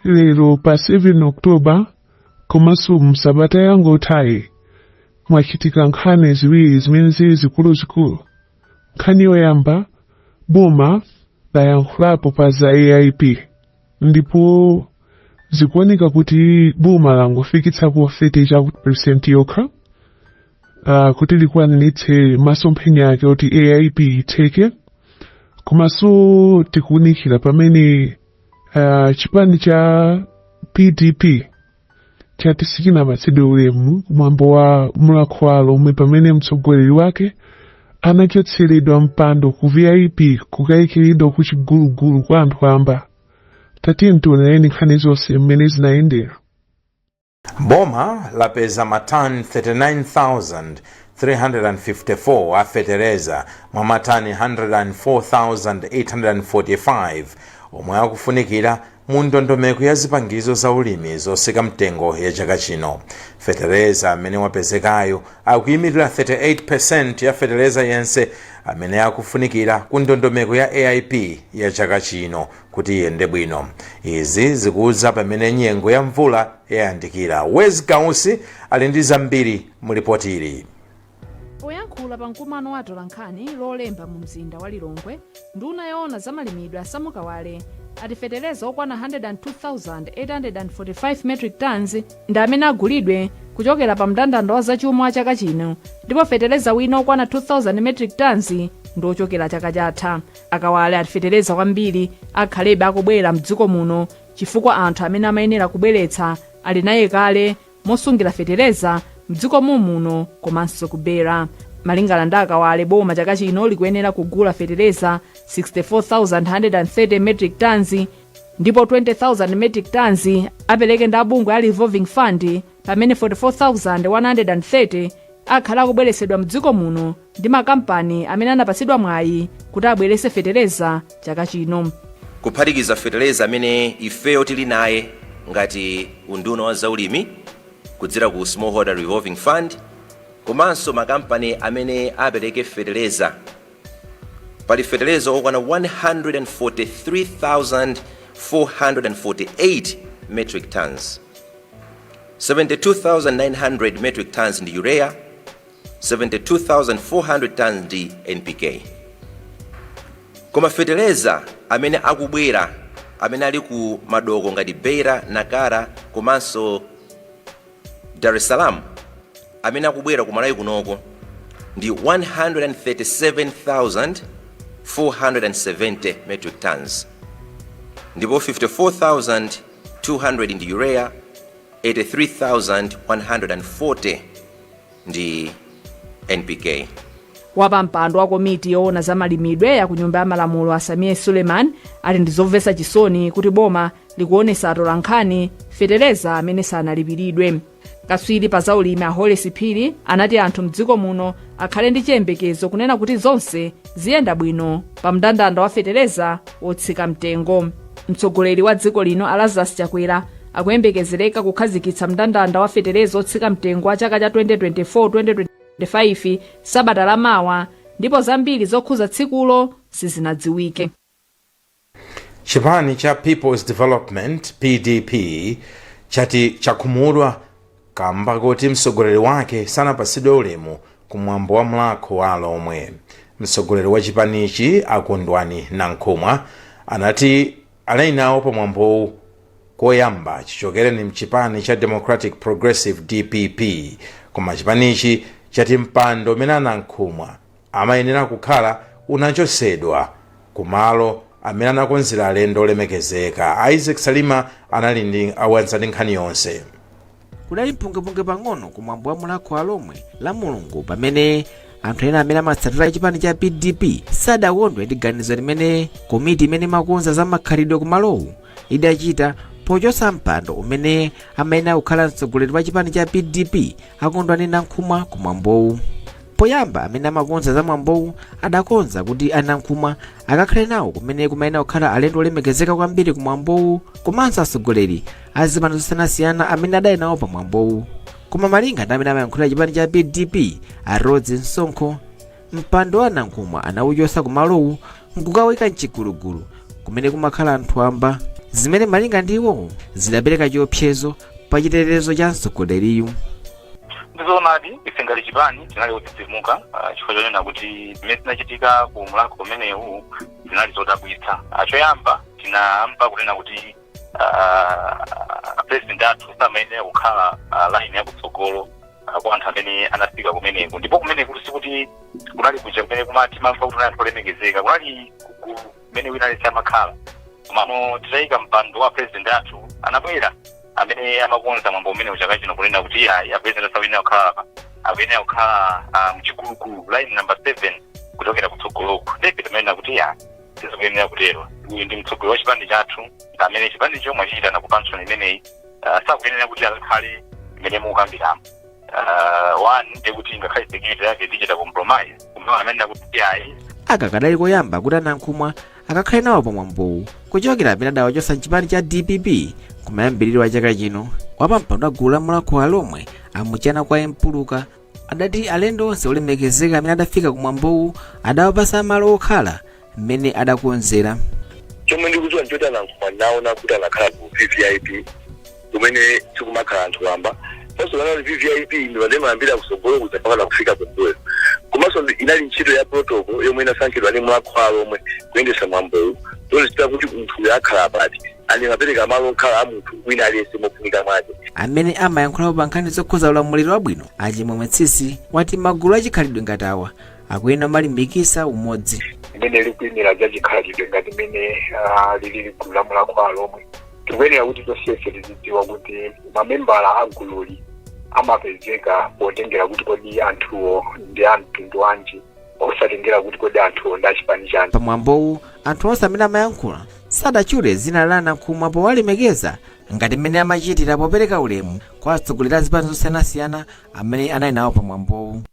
Lero pa 7 October komanso msabata yangothayi mwachitika nkhani ziwiri zimene zili zikuluzikulu. Nkhani yoyamba, boma layankhulapo pa za AIP, ndipo zikuoneka kuti boma langofikitsapo 30% yokha kuti likwaniritse masomphenya ake kuti AIP itheke. Komanso tikuwunikira pamene chipani cha PDP chati sichinapatsidwe ulemu kumwambo wa Mulhako wa Alhomwe, pamene mtsogoleri wake anachotseredwa mpando ku VIP kukayikiridwa ku chigulugulu kwa anthu amba. Tatiye tionereni nkhani zonse mmene zinayendera. Boma lapeza matani 39,354 a fetereza mwa matani 104,845 omwe akufunikira mu ndondomeko ya zipangizo za ulimi zosika mtengo ya chaka chino. Fetereza amene wapezekayo akuyimirira 38% ya fetereza yense amene akufunikira ku ndondomeko ya AIP ya chaka chino kuti iyende bwino. Izi zikudza pamene nyengo ya mvula yayandikira. Wezi Kausi ali ndi zambiri mu ripoti ili. Poyankhula pa mkumano wa atolankhani Lolemba mu mzinda wa Lilongwe, nduna yoona zamalimidwe a Sam Kawale ati fetereza okwana 102,845 metric tons ndi amene agulidwe kuchokera pa mndandanda wa zachuma wa chaka chino, ndipo fetereza wina okwana 2,000 metric tons ndi ochokera chaka chatha. A Kawale ati fetereza kwambiri akhalebe akubwera mdziko muno chifukwa anthu amene amayenera kubweretsa ali naye kale mosungira fetereza mdziko muno komanso kubera. Malingana ndi a Kawale, boma chaka chino likuyenera kugula fetereza 64,130 metric tons, ndipo 20,000 metric tons apereke ndi abungwe a revolving fund, pamene 44,130 akhala akubweretsedwa mdziko muno ndi makampani amene anapatsidwa mwayi kuti abweretse fetereza chaka chino. Kuphatikiza fetereza amene ifeyo tili naye ngati unduna wa zaulimi kudzera ku Smallholder Revolving Fund, komanso makampani amene apereke fetereza, pali fetereza okwana 143,448 metric tons. 72,900 metric tons ndi urea, 72,400 tons ndi NPK. Koma fetereza amene akubwera, amene ali ku madoko ngati Beira, Nakara komanso Dar es Salaam, amene akubwera ku Malawi kunoko ndi 137,470 metric tons, ndipo 54,200 ndi urea, 83,140 ndi NPK. Wapampando wa komiti yoona za malimidwe ya ku Nyumba ya Malamulo a Sameer Suleman ati ndi zomvetsa chisoni kuti boma likuonesa atolankhani fetereza amene sanalipiridwe. Katswiri pa zaulimi a Horace Phiri anati anthu mdziko muno akhale ndi chiyembekezo kunena kuti zonse ziyenda bwino pa mndandanda wa fetereza wotsika mtengo. Mtsogoleri wa dziko lino a Lazarus Chakwera akuyembekezereka kukhazikitsa mndandanda wa fetereza wotsika mtengo wa chaka cha 2024-2025 sabata lamawa, ndipo zambiri zokhuza tsikulo sizinadziwike. Chipani cha People's Development, PDP, chati chakhumudwa kamba kuti mtsogoleri wake sanapatsidwe ulemu kumwambo wa Mlakho wa Alomwe. Mtsogoleri wa chipanichi a Kondwani Nankhumwa anati anali nawo pamwambowu koyamba chichokereni mchipani cha Democratic Progressive, DPP, koma chipanichi chati mpando umene a Nankhumwa amayenera kukhala unachotsedwa kumalo amene anakonzera alendo olemekezeka. Isaac Salima anali ndi awanza ndi nkhani yonse. Kudali mpungwepungwe pang'ono kumwambo wa Mulhako wa Alhomwe la Mulungu, pamene anthu ena amene amatsatira chipani cha PDP sadakondwe ndi ganizo limene komiti imene imakonza za makhalidwe kumalowu idachita pochotsa mpando umene amayenera kukhala mtsogoleri wa chipani cha PDP a Kondwani Nankhumwa kumwambowu. Poyamba amene amakonza za mwambowu adakonza kuti a Nankhumwa akakhale nawo kumene kumayenera kukhala alendo olemekezeka kwambiri kumwambowu komanso atsogoleri a zipani zosiyanasiyana amene adali nawo pa mwambowu. Koma malinga ndi amene amayankhulira chipani cha PDP a Rhodes Msonkho, mpando wa Nankhumwa anawuchotsa kumalowu nkukawika mchigulugulu kumene kumakhala anthu amba. Zimene malinga ndi iwowo zidapereka chiopsezo pa chitetezo cha mtsogoleriyu. Ndizoonadi, ife ngati chipani tinali odzidzimuka chifukwa chonena kuti zimene zinachitika ku mulhako kumenewu zinali zodabwitsa. Choyamba tinamva kunena kuti president athu samayenera kukhala line yakutsogolo kwa anthu amene anafika kumeneku. Ndipo kumeneku sikuti kunali kuja kumene kumati mamva kuti kunali anthu olemekezeka, kunali kugulu kumene wina aliyense amakhala. Komano titayika mpando wa president athu, anabwera amene amakonza mwambo umene chaka chino kunena kuti ayi, a president sakuyenera kukhala apa, akuyenera kukhala mchigulugulu, line number 7 kuchokera kutsogoloku. Ndipo timanena kuti ayi, sizikuyenera kutero. Uyu ndi mtsogoleri wa chipani chathu amene chipani chomwe achichitana ku function imeneyi, sakuyenera kuti akakhale imene mukukambiramo. One ndekuti ngakhale security yake tichita compromise, koma amanena kuti ayi. Aka kadali koyamba kuti Anankhumwa akakhale nawo pamwambowu kuchokera amene adawachotsa mchipani cha DPP kumayambiriro a chaka chino. Wapampando wa gulu la Mulhako wa Alomwe, Amuchana kwa Mpuluka, adati alendo onse olemekezeka amene adafika kumwambowu adawapasa malo okhala mmene adakonzera. Chomwe ndikudziwa nchoti Anankhumwa naona kuti anakhala ku VVIP kumene sikumakhala anthu wamba. Sonso kanali VVIP ndi pamene mayambira kusogolo kuja mpaka kufika kumbuyo. Komanso inali ntchito ya protocol yomwe inasankhidwa ndi Mulhako Alomwe kuyendesa mwambowu, zonetsera kuti munthu uyu akhala apati ani mapereka malo okhala a munthu wina aliyense mofunika mwake. Amene amayankhulapo pa nkhani zokhuza ulamuliro wabwino, Achimwemwe Tsitsi, wati magulu achikhalidwe ngati awa akuyenera kumalimbikitsa umodzi. Limene likuyimira za chikhalidwe ngati imene lili gulu la Mulhako Alomwe, tikuyenera kuti tonsefe tizidziwa kuti mamembala a gululi amapezeka potengera kuti kodi anthuwo ndi a mtundu wanji, osatengera kuti kodi anthuwo ndi achipani chanji. Pamwambowu anthu onse amene amayankhula sadatchule dzina la Nankhumwa powalemekeza ngati mmene amachitira popereka ulemu kwa atsogoleri a zipani zosiyanasiyana amene anali nawo pamwambowu.